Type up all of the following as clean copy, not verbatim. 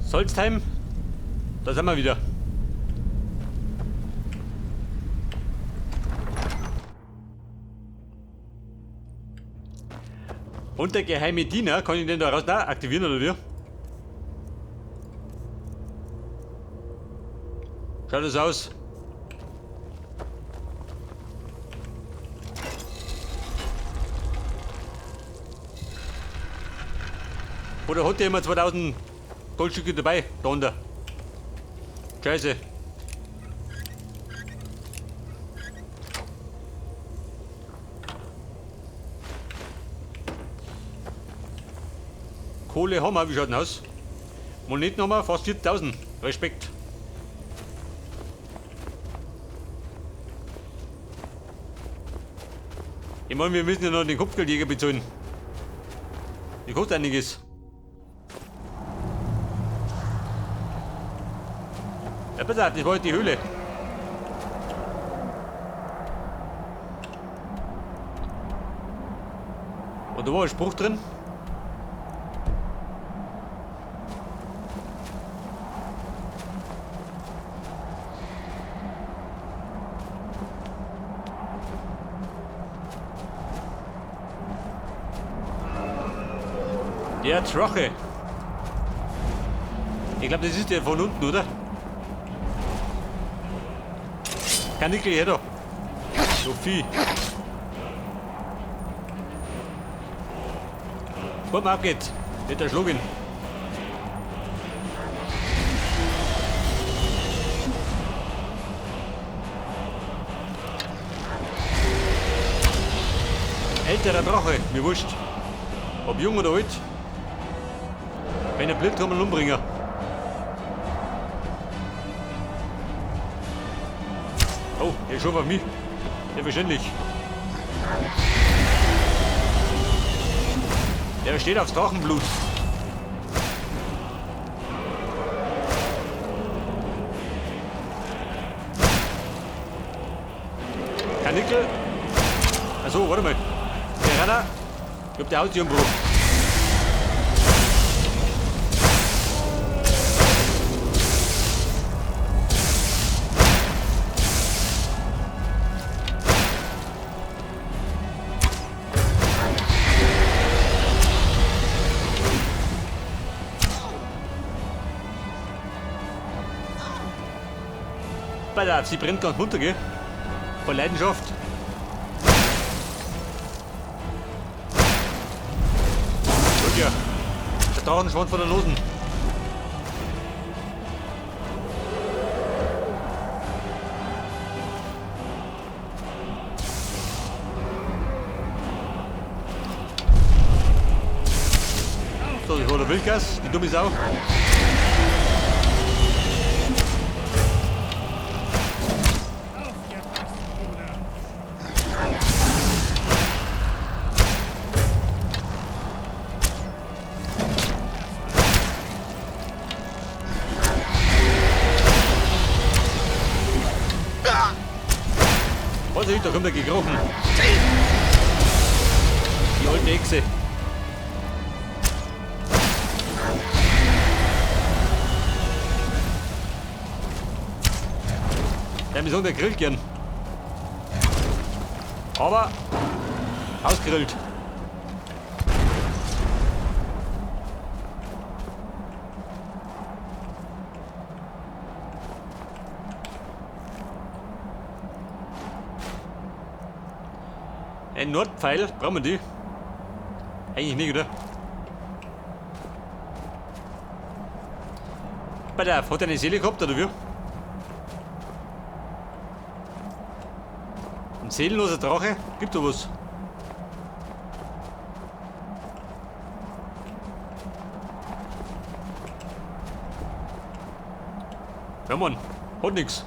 Solstheim, da sind wir wieder. Und der geheime Diener, kann ich den da raus na, aktivieren oder wie? Schaut das aus? Oder hat der immer 2000 Goldstücke dabei, da unter? Scheiße. Kohle haben wir, wie schaut denn aus? Moneten haben wir, fast 4000. Respekt. Ich meine, wir müssen ja noch den Kopfgeldjäger bezahlen. Die kostet einiges. Ja, pass auf, das war halt die Höhle. Und da war ein Spruch drin. Der Drache. Ich glaube, das ist der von unten, oder? Karnickel her da. Sophie. Komm, ab geht's. Nicht erschlagen. Älterer Drache, mir wurscht. Ob jung oder alt. Wenn er blind kann man ihn umbringen. Oh, der ist schon auf mich. Selbstverständlich. Der steht aufs Drachenblut. Karnickel. Achso, warte mal. Der Renner. Ich hab der haut sich umgebracht. Pass auf, sie brennt ganz munter, gell? Vor Leidenschaft. Gut, ja. Der Drachenschwanz von der Losen. So, ich hole Wildgas, die dumme Sau. Vorsicht, da kommt er gekrochen. Die alte Echse. Der mir so, der grillt gern. Aber ausgrillt. Ein Nordpfeil, brauchen wir die? Eigentlich nicht, oder? Pass auf, hat er eine Seele gehabt, oder wie? Ein seelenloser Drache? Gibt da was? Ja Mann, hat nix.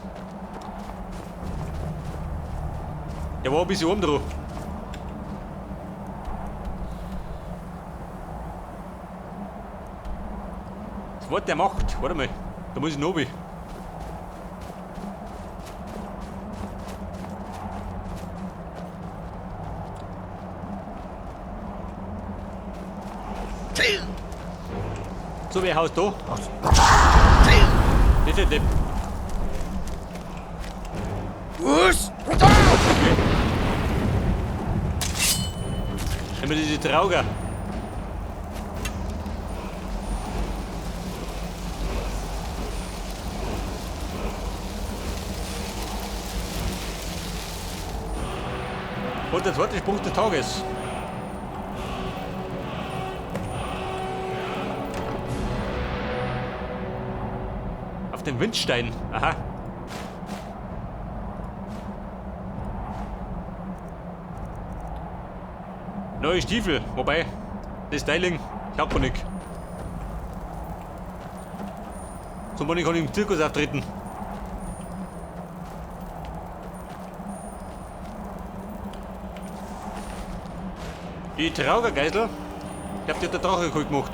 Der war ein bisschen oben drauf. Das Wort der Macht, warte mal, da muss ich noch runter. So, wer haust da? Das ist der Depp. Was? Okay. Immer diese Trauger. Und der zweite Sprung des Tages. Auf dem Windstein. Aha. Neue Stiefel, wobei, das Styling taugt mir nicht. Zum Beispiel kann ich im Zirkus auftreten. Die Traugergeisel, ich glaub, die hat der Drache cool gemacht.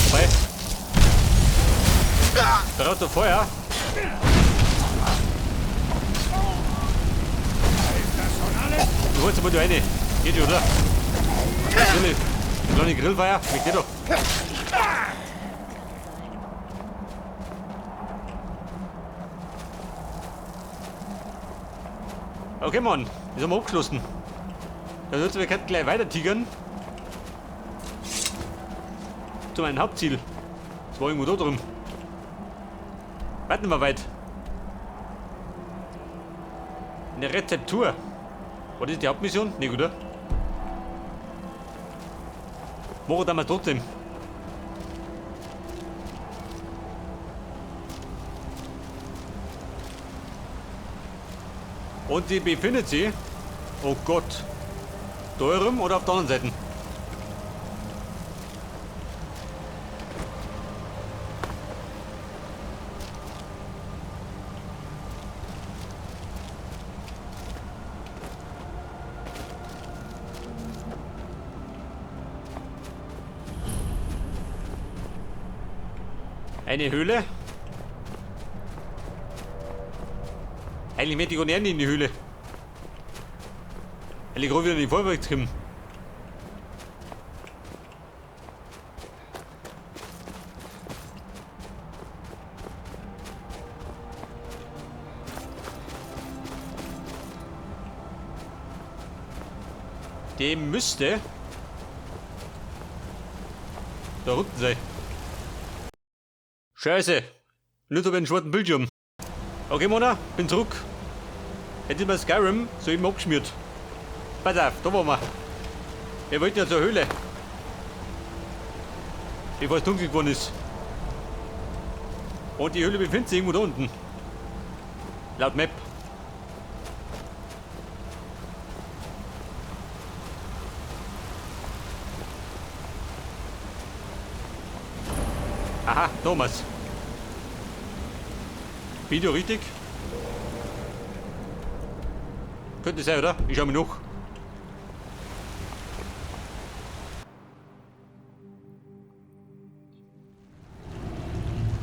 Wobei, da hat der Feuer. Du holst mal da rein. Geht ja, oder? Natürlich. Eine kleine Grillfeier, wie geht doch. Okay, Mann, das haben wir abgeschlossen. Dann sollten wir gleich weiter tigern. Zu meinem Hauptziel. Das war irgendwo da drüben. Warten wir weit. Eine Rezeptur. War das die Hauptmission? Nee, oder? Machen wir trotzdem. Und die befindet sich, oh Gott, da rum oder auf der anderen Seite? Eine Höhle? Eigentlich möchte ich gar nicht in die Höhle. Eigentlich gerade wieder in die Vorwärts kommen. Dem müsste da unten sein. Scheiße! Nur so einen schwarzen Bildschirm. Okay, Mona, bin zurück. Hätte ich mir Skyrim soeben abgeschmiert. Pass auf, da waren wir. Wir wollten ja zur Höhle. Bevor es dunkel geworden ist. Und die Höhle befindet sich irgendwo da unten. Laut Map. Aha, Thomas. Video richtig? Könnte sein, oder? Ich schau mir noch.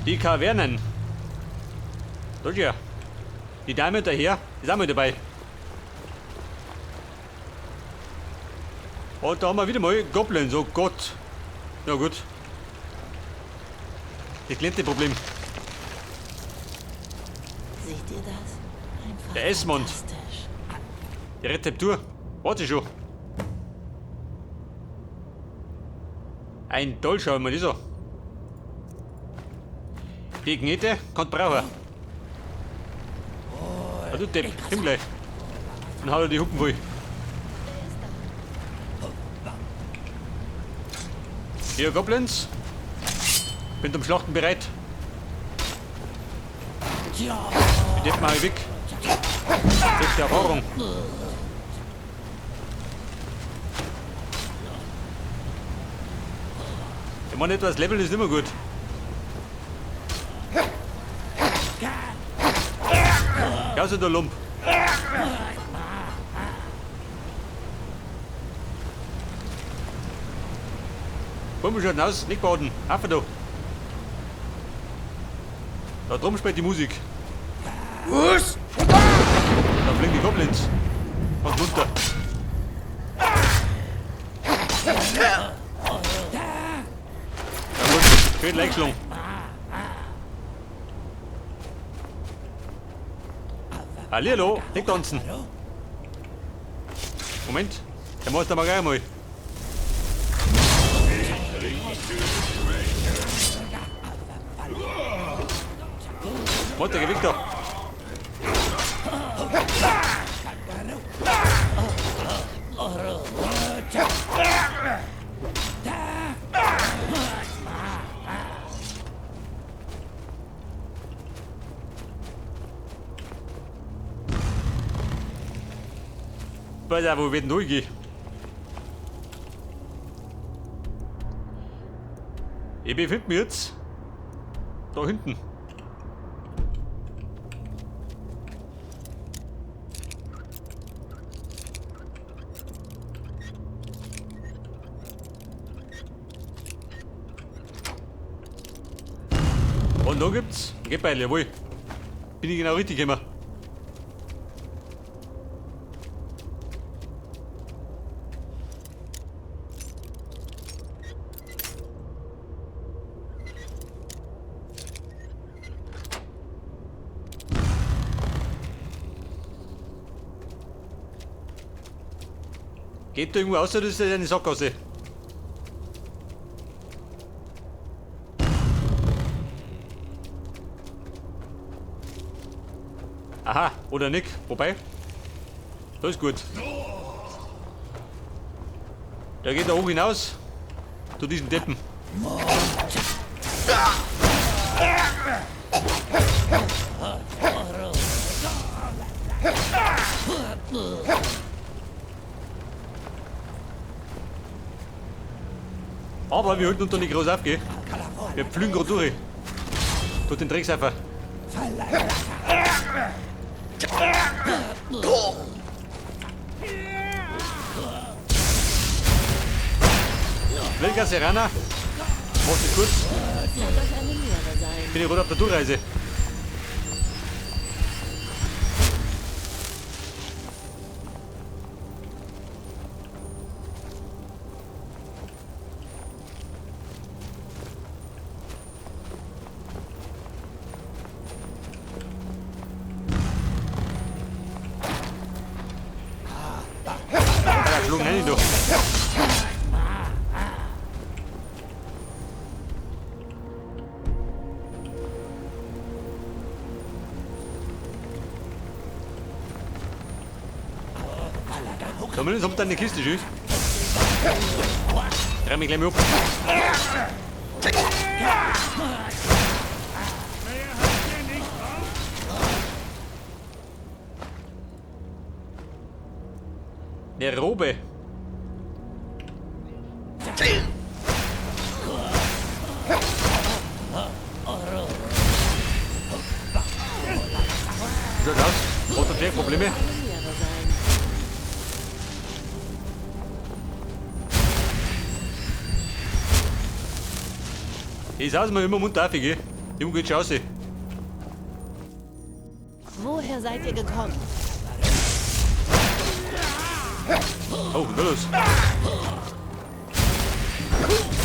Die Kavernen. Da ja. Die Dame daher ist auch mal dabei. Und da haben wir wieder mal Goblins, oh Gott. Na gut. Das kleinste Problem. Seht ihr das? Einfach Der Esmond. fantastisch. Die Rezeptur. Warte schon. Ein Dolch, schau mal, das an. Die Gnete kann brauchen. Ah, du Depp, komm gleich. Dann hau er die Huppen voll. Hier, Goblins. Bin zum Schlachten bereit. Die Deppen hau ich weg. Schlechte Erfahrung. Ich meine, etwas Leveln ist nicht mehr gut. Ja, so der Lump. Wollen wir schon aus? Nicht baden. Affe da. Da drum spielt die Musik. Was? Da fliegen die Goblins. Und runter. Ja gut, schön Leichschlung. Hallihallo, nicht tanzen. Moment, der Meister mag auch einmal. Warte, geh weg da. Pass auf, wo wird denn durchgehen? Ich befinde mich jetzt da hinten. Und da gibt's ein Gebeil, jawohl. Bin ich genau richtig gekommen. Geht da irgendwo aus oder ist das eine Sackgasse? Aha, oder nicht. Wobei, das ist gut. Da geht er hoch hinaus. Zu diesen Deppen. Aber wir halten uns da nicht groß auf, gell? Wir pflügen gerade durch. Durch den Dreckseifer. Weltklasse Rana. Mach's nicht kurz. Bin ich gerade auf der Durchreise. Zumindest kommt dann eine Kiste, tschüss. Dreh mich gleich mal ab. Eine Robe. Wie schaut's aus? Hat der Jack Probleme? Ich sag's mir immer munter auf, gell? Immer geht schon raus. Woher seid ihr gekommen? Oh, na los.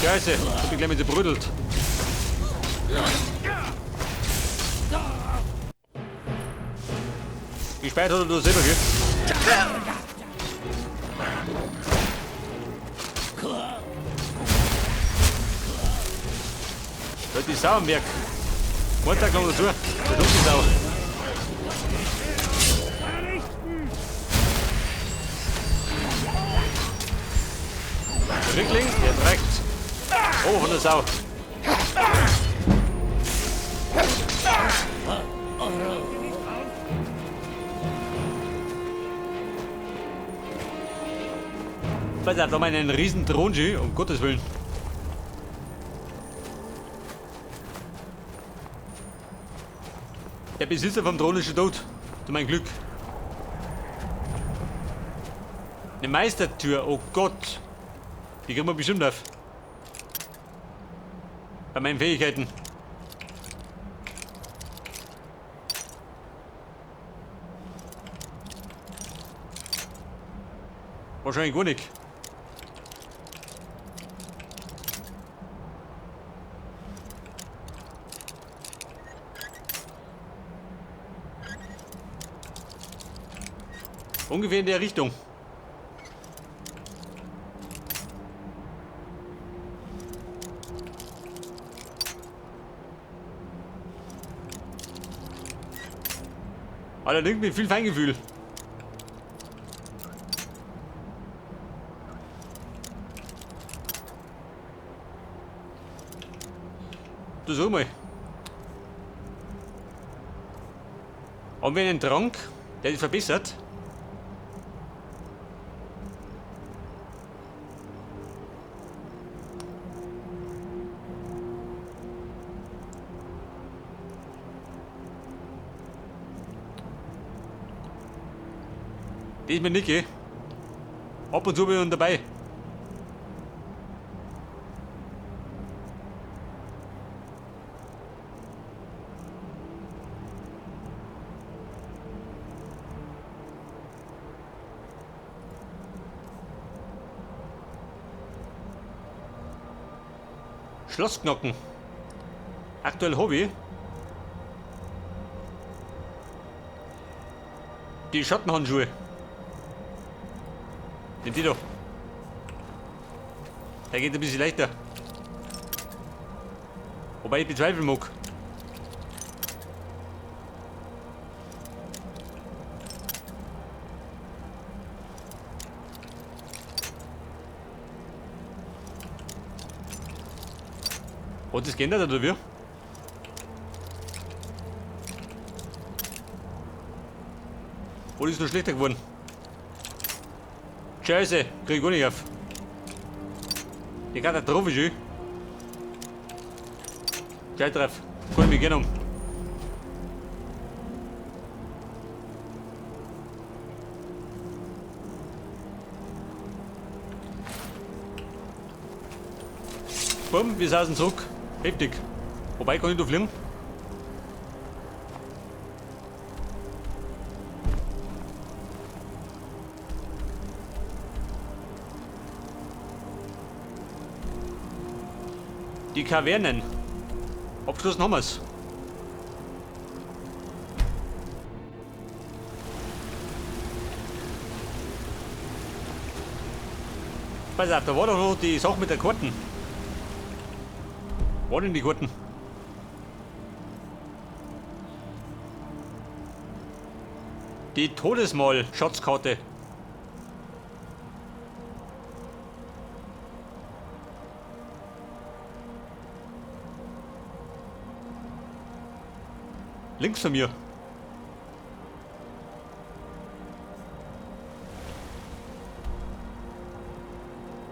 Scheiße, ich hab mich gleich mit zerbrödelt. Gespeit hat er da selber, gell? Da ist die Sau am Werk. Montag noch dazu. Da tut die Sau. Der Rickling, der trägt. Oh, von der Sau. Pass auf, da haben wir einen riesen Thron, um Gottes Willen. Der Besitzer vom Thron ist schon tot. Zu meinem Glück. Eine Meistertür, oh Gott. Die kriegen wir bestimmt auf. Bei meinen Fähigkeiten. Wahrscheinlich gar nicht. Ungefähr in der Richtung. Allerdings mit viel Feingefühl. Das auch mal. Haben wir einen Trank, der sich verbessert? Das ist mir nicht, gell? Ab und zu bin ich dabei. Schlossknocken. Aktuell Hobby. Die Schattenhandschuhe. Nimm die doch. Der geht ein bisschen leichter. Wobei ich bezweifeln mag. Hat das geändert oder wie? Oder ist es noch schlechter geworden? Scheiße, krieg ich gar nicht auf. Die Katastrophe ist schön. Scheiß drauf, kann ich mich gerne um. Bumm, wir saßen zurück. Heftig. Wobei, kann ich da fliegen? Die Kavernen. Abschluss haben wir's. Pass auf, da war doch noch die Sache mit der Karten. Wo denn die Karten? Die Todesmal-Schatzkarte. Links von mir.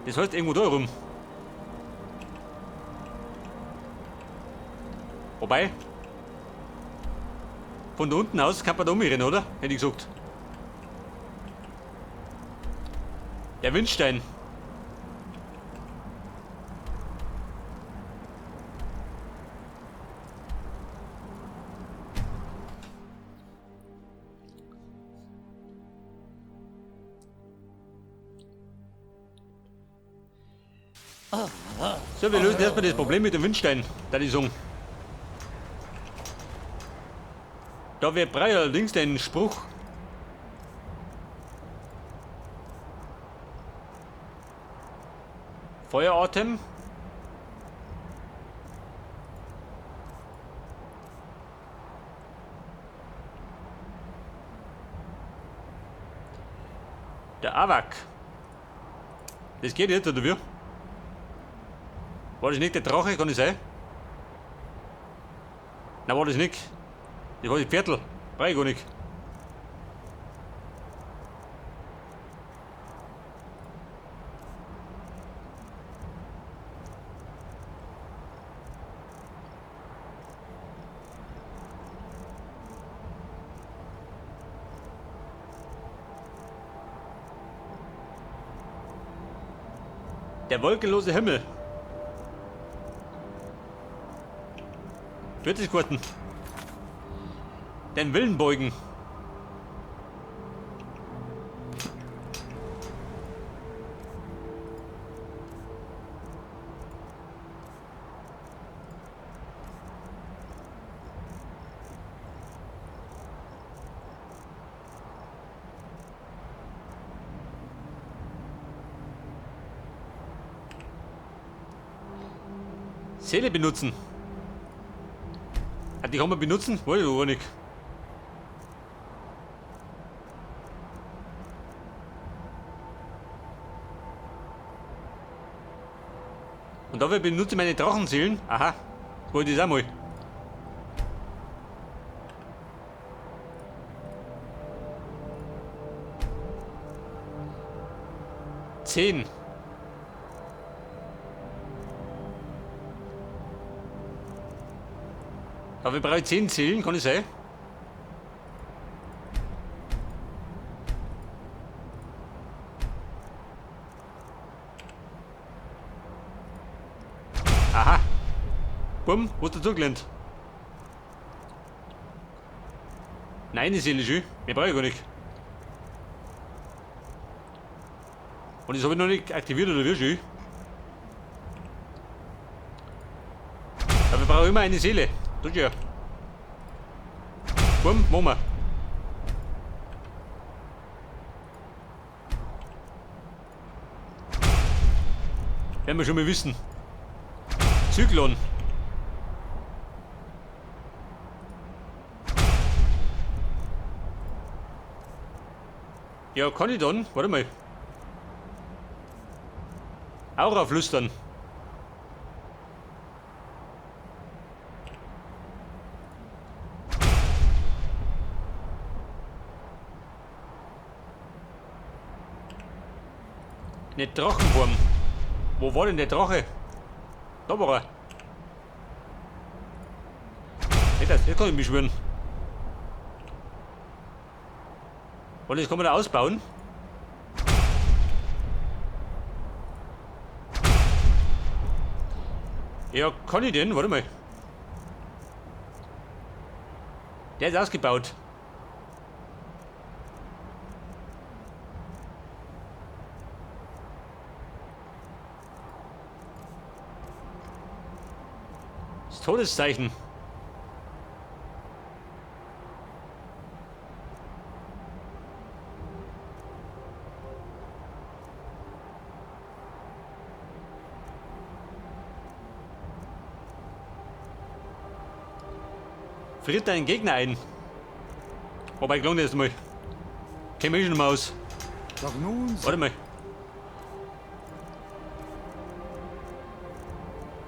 Das heißt irgendwo da rum. Wobei, von da unten aus kann man da umrennen, oder? Hätte ich gesagt. Der Windstein. So, wir lösen erstmal das Problem mit dem Windstein, da die sagen. Da wäre brei allerdings den Spruch. Feueratem. Der Awak. Das geht jetzt, oder wie? War das nicht der Drache, kann das sein? Nein, war das nicht. Das war das Viertel. Brauch ich gar nicht. Der wolkenlose Himmel. Viertelkarten. Den Willen beugen. Seele benutzen. Ah, die kann man benutzen? Weiß ich aber nicht. Und dabei benutze ich meine Drachenseelen. Aha, das wollte ich auch mal. Zehn. Aber wir brauchen 10 Seelen, kann ich sein? Aha. Bumm, wo ist der dazugelernt? Nein, die Seele schön. Mehr brauche ich gar nicht. Und das habe ich noch nicht aktiviert, oder wie schön? Aber wir brauchen immer eine Seele. Tut ja. Bumm, machen wir. Werden wir schon mal wissen. Zyklon. Ja, kann ich dann? Warte mal. Aura flüstern. Eine Drachenform. Wo war denn der Drache? Da war er. Hey, das kann ich beschwören. Und das kann man da ausbauen. Ja, kann ich denn? Warte mal. Der ist ausgebaut. Das Todeszeichen. Friert deinen Gegner ein. Wobei, ich jetzt mal. Käme ich schon mal aus. Doch nun. Warte mal.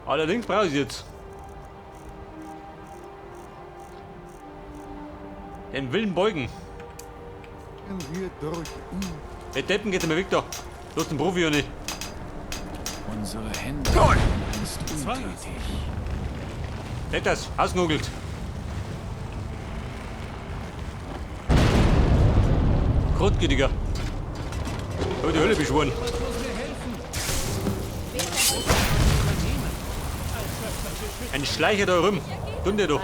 Allerdings brauche ich jetzt. Den Willen beugen. Wir durch ihn. Der Deppen geht immer weg da. Los den Profi nicht. Unsere Hände sind untätig. Das, ausgenugelt. Grundgütiger. Hab die Hölle beschworen. Ein Schleicher da rum. Tun der doch.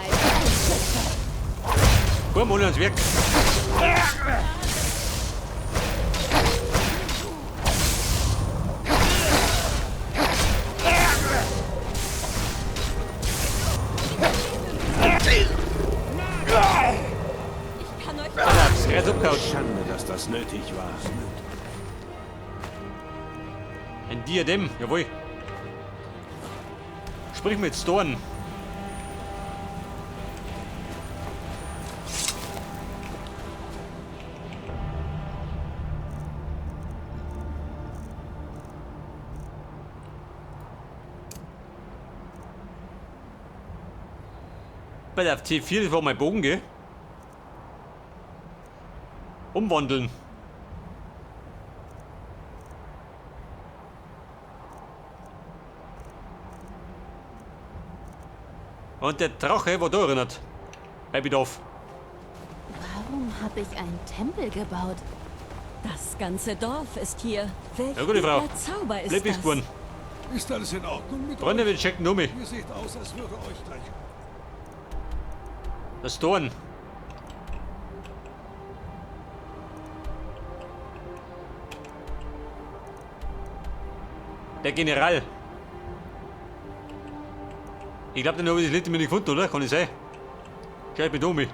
Komm, ohne ans Werk. Ich kann euch Alter, abgehauen. Schande, dass das nötig war. Ein Diadem, jawohl. Sprich mit Storn. Bei der C4, das war mein Bogen, gell? Umwandeln. Und der Drache war da erinnert. Bei Bedarf. Warum habe ich einen Tempel gebaut? Das ganze Dorf ist hier. Welch Ja, gute Frau. übler Zauber ist Bleib das? geworden. Ist alles in Ordnung mit Freunde, euch? wir checken nur mit. Ihr seht aus, als würde euch gleich. Das Dorn. Der General. Ich glaube, den habe ich das letzte Mal nicht gefunden, oder? Kann ich sein? Schau, ich bin dumm.